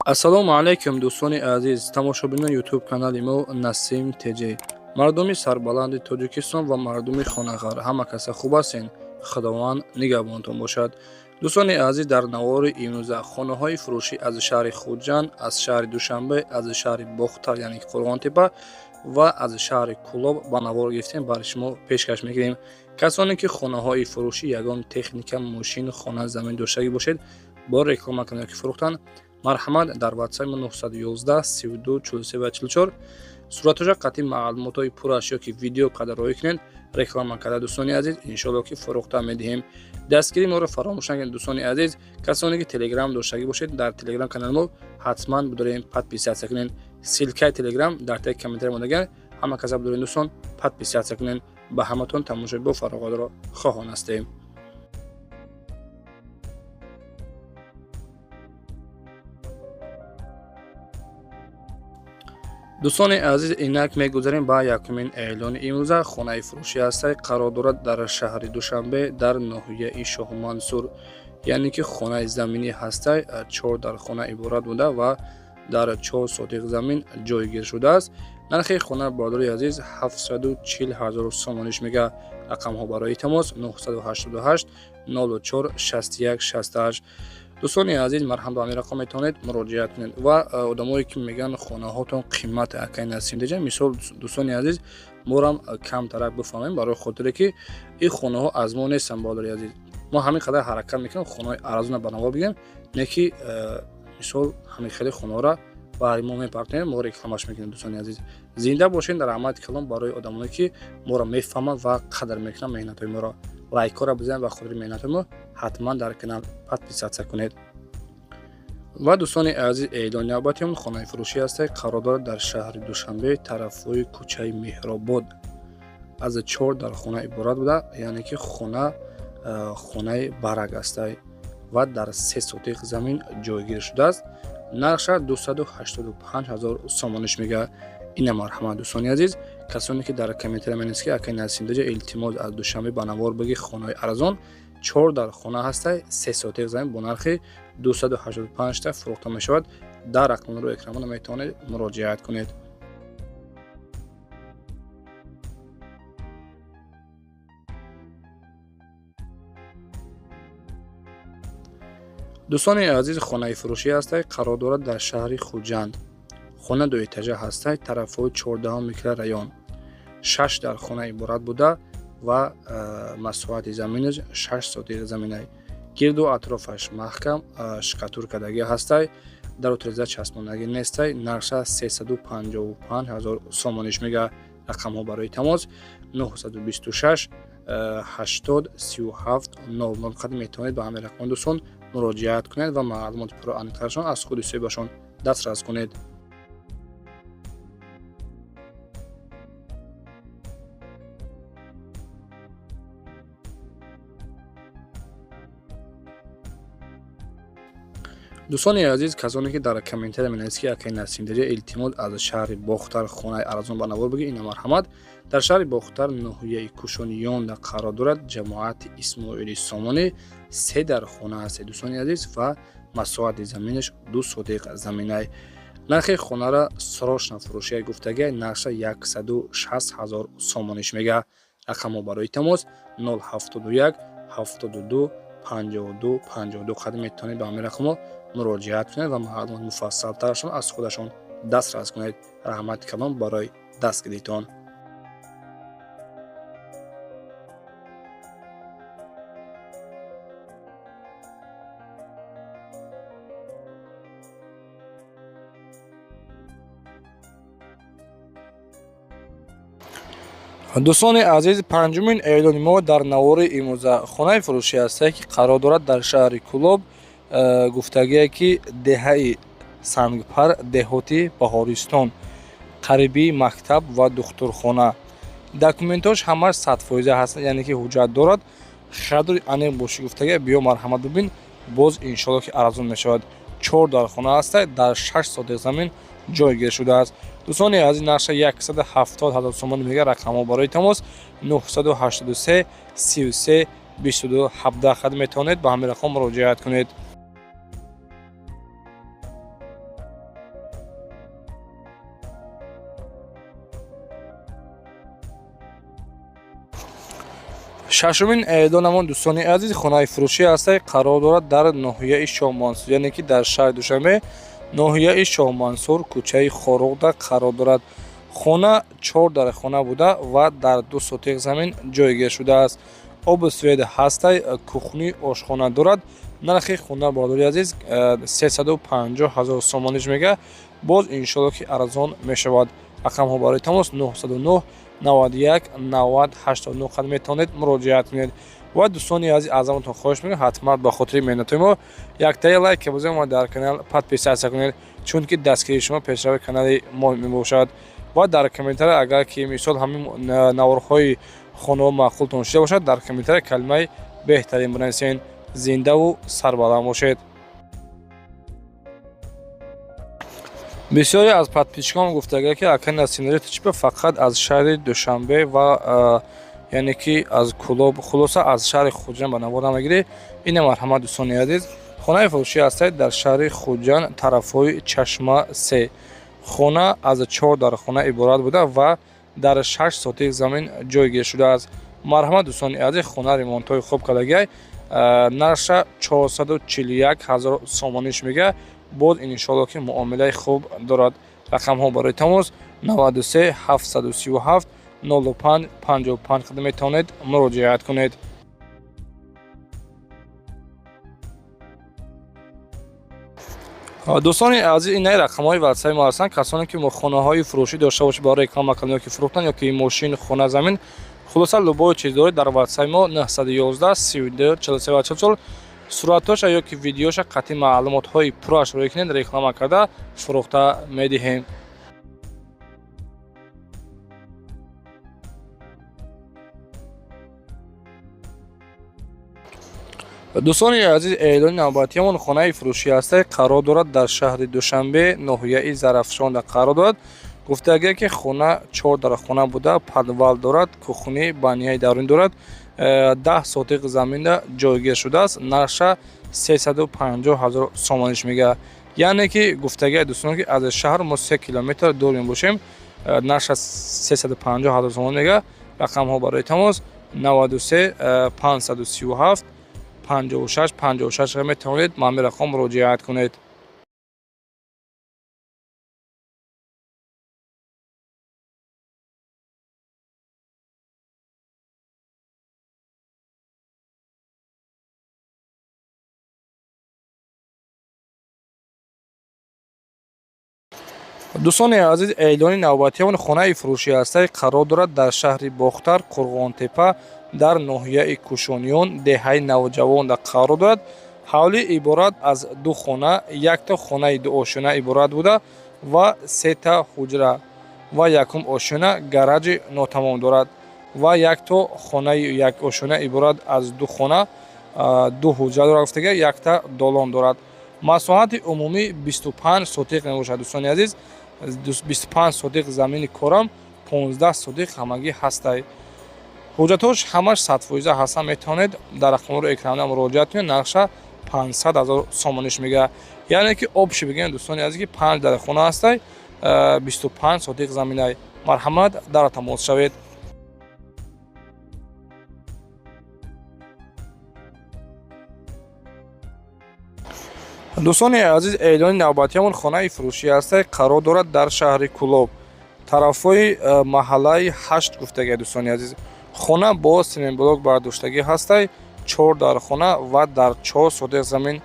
Ассалому алайкум, дӯстони азиз, тамошобинони Ютуб канали мо Насим ТЖ, мардуми сарбаланди Тоҷикистон ва мардуми Хонағар, ҳама каса хуб ҳастен? Худованд нигаҳбонтон бошад. Дӯстони азиз, дар навори имрӯза хонаҳои фурӯшӣ аз шаҳри Хуҷанд, аз шаҳри Душанбе, аз шаҳри Бохтар, яъне Қурғонтепа, ва аз шаҳри Кӯлоб ба навор гирифтем, барои шумо пешкаш мекунем. Касоне ки хонаҳои фурӯшӣ, ягон техника, мошин, хона, замин доштагӣ бошед, бо реклама кунед ки фурӯхтан, марҳамат, дар ватсапи 911 32 43 ва 44 суратҳоша қатъи маълумотҳои пурраш ё ки видео карда роҳӣ кунед, реклама карда, дӯстони азиз, иншоалло ки фурӯхта медиҳем. Дастгирии моро фаромӯш накунед, дӯстони азиз. Касоне ки Телеграм доштагӣ бошед, дар Телеграм канали мо ҳатман бидорем, подписаться кунед. Ссылкаи Телеграм дар таги комментарий мондаган, ҳама каса бидорем, дӯстон, подписаться кунед. Ба ҳаматон тамошои бо фароғатро хоҳон ҳастем. Дӯстони азиз, инак мегузарем ба якумин эълони имрӯза. Хонаи фурӯшӣ ҳастай, қарор дорад дар шаҳри Душанбе, дар ноҳияи Шоҳмансур, яъне ки хонаи заминӣ ҳастай, чор дар хона иборат буда ва дар 4 сотих замин ҷойгир шудааст. Нархи хона, бародари азиз, 740 ҳазор сомониш мега. Рақамҳо барои тамос 988 04 61 68. Дӯстони азиз, марҳам, ба ҳамин рақам метавонед муроҷиат кунед. Ва одамое ки мегӯянд, хонаҳотон қимат, акай Насим деҷа, мисол, дӯстони азиз, морам камтарак бифаҳмем, барои хотире ки ин хонаҳо аз мо нестанд. Бародари азиз, мо ҳамин қадар ҳаракат мекунем, хонаҳои арзона ба навор бигирем, не ки мисол ҳамин хеле хонаҳоро баҳри мо мепартоем, мо рекламаш мекунем. Дӯстони азиз, зинда бошед. Раҳмати калом барои одамоне ки моро мефаҳманд ва қадр мекунанд меҳнатҳои моро. Лайкҳоро бизанед ба хотири меҳнатҳои мо, ҳатман дар канал подписаться кунед. Ва, дӯстони азиз, эълони навбатиам хонаи фурӯшӣ ҳастай, қарор дорад дар шаҳри Душанбе, тарафҳои кӯчаи Меҳробод, аз чор дар хона иборат буда, яъне ки хона хонаи барак ҳастай ва дар 3 сотих замин ҷойгир шудааст. Нархша 285 ҳазор сомониш мега. Ина, марҳамат, дӯстони азиз. Касоне ки дар комментария менависед, ки акай Насимдаҷа, илтимос, аз Душанбе ба навор бигӣ хонаи арзон, чор дар хона ҳастай, 3 сотих замин, бо нархи 285 та фурӯхта мешавад. Дар рақамро экранмона метавонед муроҷиат кунед. Дӯстони азиз, хонаи фурӯшӣ ҳастай, қарор дорад дар шаҳри Хуҷанд. Хона дуэтажа ҳастай, тарафҳои 14-ум микрорайон, шаш дар хона иборат буда ва масоҳати заминаш 6 сотих заминай. Гирду атрофаш маҳкам штукатуркадагӣ ҳастай, дару тиреза часпондагӣ нестай. Нархша 355 ҳазор сомониш мега. Рақамҳо барои тамос 926 80 37 00 қадим. Метавонед ба ҳамин рақам, дӯстон, муроҷиат кунед ва маълумоти пурра аниқтарашон аз худи соҳибашон дастрас кунед. Дӯстони азиз, касоне ки дар комментария менависед, ки акай Насимдаҷа, илтимос, аз шаҳри Бохтар хонаи арзон ба навор бигир, ина, марҳамат, дар шаҳри Бохтар, ноҳияи Кушониёнда қарор дорад, ҷамоати Исмоили Сомонӣ, се дар хона ҳаст, дӯстони азиз, ва масоҳати заминаш 2 сотих заминай. Нархи хонара срочно фурӯшия гуфтагия, нархша 160 ҳазор сомониш мега. Рақамҳо барои тамос 071 72 52 52 қадим. Метавонед ба ҳамин рақамҳо муроҷиат кунед ва маълумоти муфассалтарашон аз худашон дастрас кунед. Раҳмати калом барои дастгиритон. Дӯстони азиз, панҷумин эълони мо дар навори имрӯза хонаи фурӯшӣ ҳастае, ки қарор дорад дар шаҳри Кӯлоб, гуфтагие ки деҳаи Сангпар, деҳоти Баҳористон, қарибии мактаб ва духтурхона. Документҳош ҳамаш 100% ҳаст, яъне ки ҳуҷҷат дорад. Харидори аниқ бошӣ, гуфтагия, биё, марҳамат, бибин, боз иншоалло ки арзон мешавад. Чор дар хона ҳаста, дар 6 сотих замин ҷойгир шудааст. Дӯстони азиз, нархша 170 ҳазор сомонӣ мега. Рақамҳо барои тамос 983 33 22 17 хат. Метавонед ба ҳамин рақам муроҷиат кунед. Шашумин эълонамон, дӯстони азиз, хонаи фурӯшӣ ҳастай, қарор дорад дар ноҳияи Шоҳмансур, яъне ки дар шаҳри Душанбе, ноҳияи Шоҳмансур, кӯчаи Хоруғда қарор дорад. Хона чор дар хона буда ва дар 2 сотиқ замин ҷойгир шудааст. Обу свет ҳастай, кухни, ошхона дорад. Нархи хона, бародари азиз, 350 ҳазор сомониш мега, боз иншоалло ки арзон мешавад. Рақамҳо барои тамос 909 91 90 89 қад метавонед муроҷиат кунед. Ва дӯстони азиз, аз ҳаматон хоҳиш мекунем, ҳатман ба хотири меҳнатҳои мо яктаи лайк бозем ва дар канал подписаться кунед, чунки дастгирии шумо пешрави канали мо мебошад. Ва дар комментария, агар ки мисол ҳамин наворҳои хонаҳо маъқултон шуда бошад, дар комментария калимаи беҳтарин бинависед. Зиндаву сарбаланд бошед. Бисёре аз подписчикон гуфтага, ки ака Насимнаҷа, ту чӣ фақат аз шаҳри Душанбе ва, яъне ки аз Кулоб, хулоса аз шаҳри Хуҷанд ба навор намегирӣ? Ина, марҳамат, дӯстони азиз, хонаи фурӯшӣ ҳастед дар шаҳри Хуҷанд, тарафҳои Чашма се. Хона аз чор дар хона иборат буда ва дар 6 сотик замин ҷойгир шудааст. Марҳамат, дӯстони азиз, хона ремонтҳои хуб кардагиай. Нарша 441 ҳазор сомониш мега, боз иншоалло ки муомилаи хуб дорад. Рақамҳо барои тамос 93 737 05 55 қад метавонед муроҷиат кунед. Дӯстони азиз, инаи рақамҳои ватсаи мо ҳастанд. Касоне ки хонаҳои фурӯшӣ дошта бошед, барои реклама кардан ёки фурӯхтан, ёки мошин, хона, замин, хулоса любой чиз доред, дар ватсаи мо 911 32 43 44 суратҳоша ёки видеоша қатъи маълумотҳои пурраш рӯй кунед, реклама карда фурӯхта медиҳем. Дӯстони азиз, эълони навбатиамон хонаи фурӯшӣ ҳастай, қарор дорад дар шаҳри Душанбе, ноҳияи Зарафшонда қарор дорад. Гуфтагие ки хона чор дар хона буда, подвал дорад, кухни, баняи дарунӣ дорад, 10 сотиқ заминда ҷойгир шудааст. Нарша 350 ҳазор сомониш мега. Яъне ки гуфтагие, дӯстон, ки аз шаҳр мо 3 километр дур мебошем. Нарша 350 ҳазор сомон мега. Рақамҳо барои тамос 93 537 56 56 метавонед ба ҳамин рақам муроҷиат кунед. Дӯстони азиз, эълони навбатиамон хонаи фурӯшӣ ҳастай, қарор дорад дар шаҳри Бохтар, Қурғонтепа, дар ноҳияи Кушониён, деҳаи Навҷавонда қарор дорад. Ҳавлӣ иборат аз ду хона, якта хонаи дуошёна иборат буда ва сета ҳуҷра ва якум ошёна гараҷи нотамом дорад ва якто хонаи якошёна иборат аз ду хона, ду ҳуҷра дорад, гуфтага, якта долон дорад. Масоҳати умумӣ 25 сотиқ мебошад, дӯстони азиз. 25 сотиқ замини корам, 15 сотиқ ҳамагӣ ҳастай. Ҳуҷҷатҳош ҳамаш 100% ҳастанд. Метавонед дар рақамҳоро экранда муроҷиат кунед. Нархша 500 ҳазор сомониш мега. Яъне ки общий бигӯем, дӯстони азиз, ки панҷ дар хона ҳастай, 25 сотиқ заминай. Марҳамат, дар тамос шавед. Дӯстони азиз, эълони навбатиамон хонаи фурӯшӣ ҳастай, қарор дорад дар шаҳри Кулоб, тарафҳои маҳаллаи ҳашт. Гуфтагия, дӯстони азиз, хона бо семенблок бардоштагӣ ҳастай, чор дар хона ва дар 4 сотиқ замин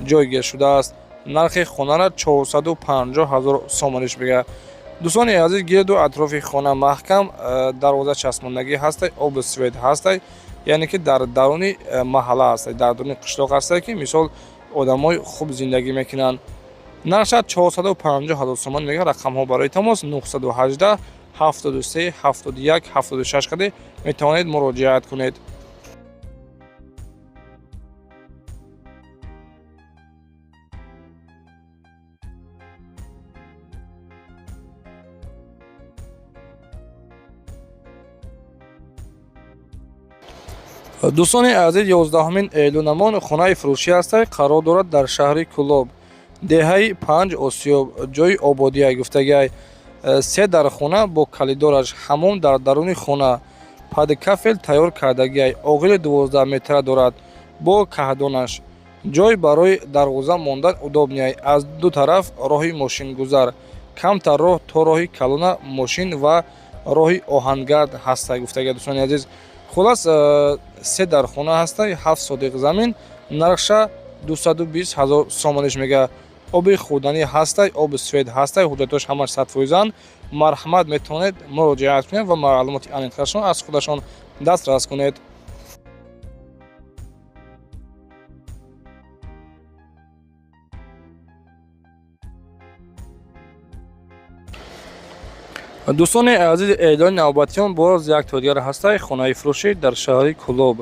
ҷойгир шудааст. Нархи хонара 450 ҳазор сомониш мега. Дӯстони азиз, гирду атрофи хона маҳкам, дарвоза часпондагӣ ҳастай, обу свет ҳастай. Яъне ки дар даруни маҳалла ҳастай, дар даруни қишлоқ ҳастай, ки мисол одамои хуб зиндагӣ мекунанд. Нархша 450 ҳазор сомон мега. Рақамҳо барои тамос 918 73 71 76 қаде метавонед муроҷиат кунед. Дӯстони азиз, 11-умин эълонамон хонаи фурӯшӣ ҳастай, қарор дорад дар шаҳри Кулоб, деҳаи Панҷ Осиёб, ҷои ободия гуфтагиай. Се дар хона бо калидораш, ҳамом дар даруни хона, Под кафель тайёр кардагиай. Оғили 12 метра дорад бо каҳдонаш. Ҷой барои дарвоза мондан удобный. Аз ду тараф роҳи мошингузар, камтар роҳ то роҳи калона мошин ва роҳи оҳангард ҳастай, гуфтага, дӯстони азиз. Хулас, се дархона ҳастай, 7 сотих замин, нархша 220 ҳазор сомониш мега. Оби хӯрданӣ ҳастай, оби свет ҳастай, ҳуҷҷатош ҳамаш 100%-анд. Марҳамат, метавонед муроҷиат кунед ва маълумоти аниқтарашон аз худашон дастрас кунед. Дӯстони азиз, эълони навбатиён боз як то дигар ҳастай. Хонаи фурӯшӣ дар шаҳри Кӯлоб,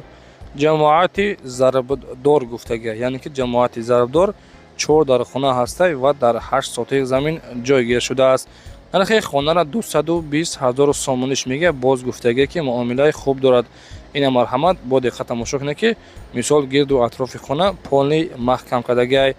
ҷамоати Зарбдор гуфтага, яъне ки ҷамоати Зарбдор, чор дархона ҳастай ва дар 8 сотих замин ҷойгир шудааст. Нархи хонара 220 ҳазор сомониш мега. Боз гуфтагӣ, ки муомилаи хуб дорад. Ина, марҳамат, бо диққат тамошо кунед, ки мисол гирду атрофи хона полный маҳкам кардагиай.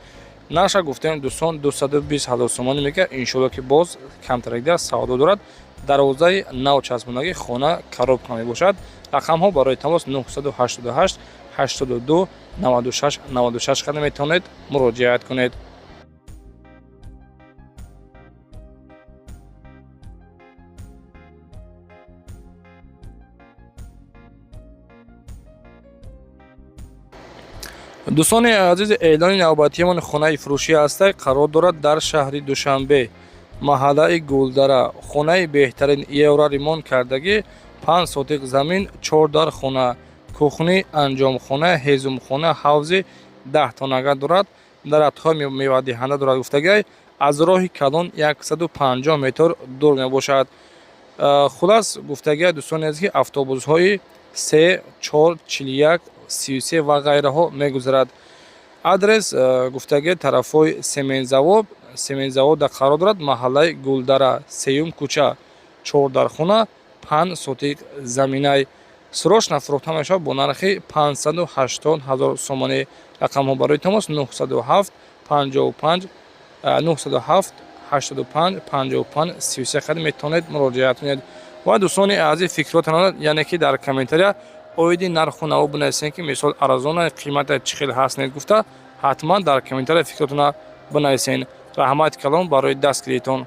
Нарша гуфтем, дӯстон, 220 ҳазор сомонӣ мега. Иншолло, ки боз камтарак савдо дорад. Дарвозаи нав часпондагӣ, хона коробка мебошад. Рақамҳо барои тамос 988 82 96 96 карда метавонед муроҷиат кунед. Дӯстони азиз, эълони навбатиамон хонаи фурӯшӣ ҳастай, қарор дорад дар шаҳри Душанбе, маҳаллаи Гулдара. Хонаи беҳтарин, евроремонт кардагӣ, 5 сотих замин, чор дар хона, кухни, анҷомхона, ҳезумхона, ҳавзи 10 тонага дорад, дарахтҳои мевадиҳанда дорад, гуфтагиай. Аз роҳи калон 150 метр дур мебошад. Хулас, гуфтагиай, дӯстони азиз, ки автобусҳои се, чор, 41, 33 ва ғайраҳо мегузарад. Адрес, гуфтагиай, тарафҳои сементзавод, сементзавода қарор дорад, маҳаллаи Гулдара, сеюм кӯча, чордархона, 5 сотик заминай. Срочно фурӯхта мешавад бо нархи 580 ҳазор сомонӣ. Рақамҳо барои тамос 907 55 907 85 55 33 қадр метавонед муроҷиат кунед. Ва дӯстони азиз, фикротонро, яъне ки дар комментария оиди нарху наво бинависем, ки мисол арзона, қимата чӣ хел ҳаст нед гуфта, ҳатман дар комментария фикротонро бинависен. Раҳмати калон барои дастгиритон.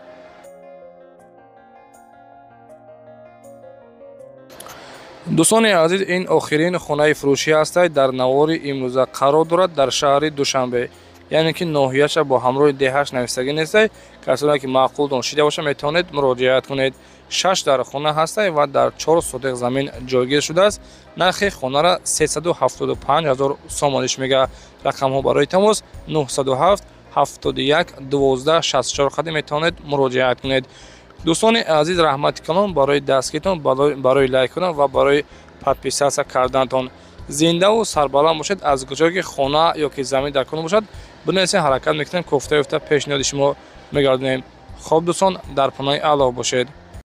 Дӯстони азиз, ин охирин хонаи фурӯшӣ ҳастад дар навори имрӯза. Қарор дорад дар шаҳри Душанбе, яъне ки ноҳияша бо ҳамроҳи деҳаш навистагӣ нестай. Касоне ки маъқултон шида боша, метавонед муроҷиат кунед. Шаш дар хона ҳастай ва дар 4 сотих замин ҷойгир шудааст. Нархи хонара 375 ҳазор сомониш мега. Рақамҳо барои тамос 907 71 12 64 қади метавонед муроҷиат кунед. Дӯстони азиз, раҳмати калон барои дастгиритон, барои лайк кунан ва барои подписаться кардантон. Зиндаву сарбаланд бошед. Аз куҷое ки хона ё ки замин дар кор бошад, бинависед, ҳаракат мекунем, кофта ёфта пешниҳоди шумо мегардонем. Хоб, дӯстон, дар паноҳи Аллоҳ бошед.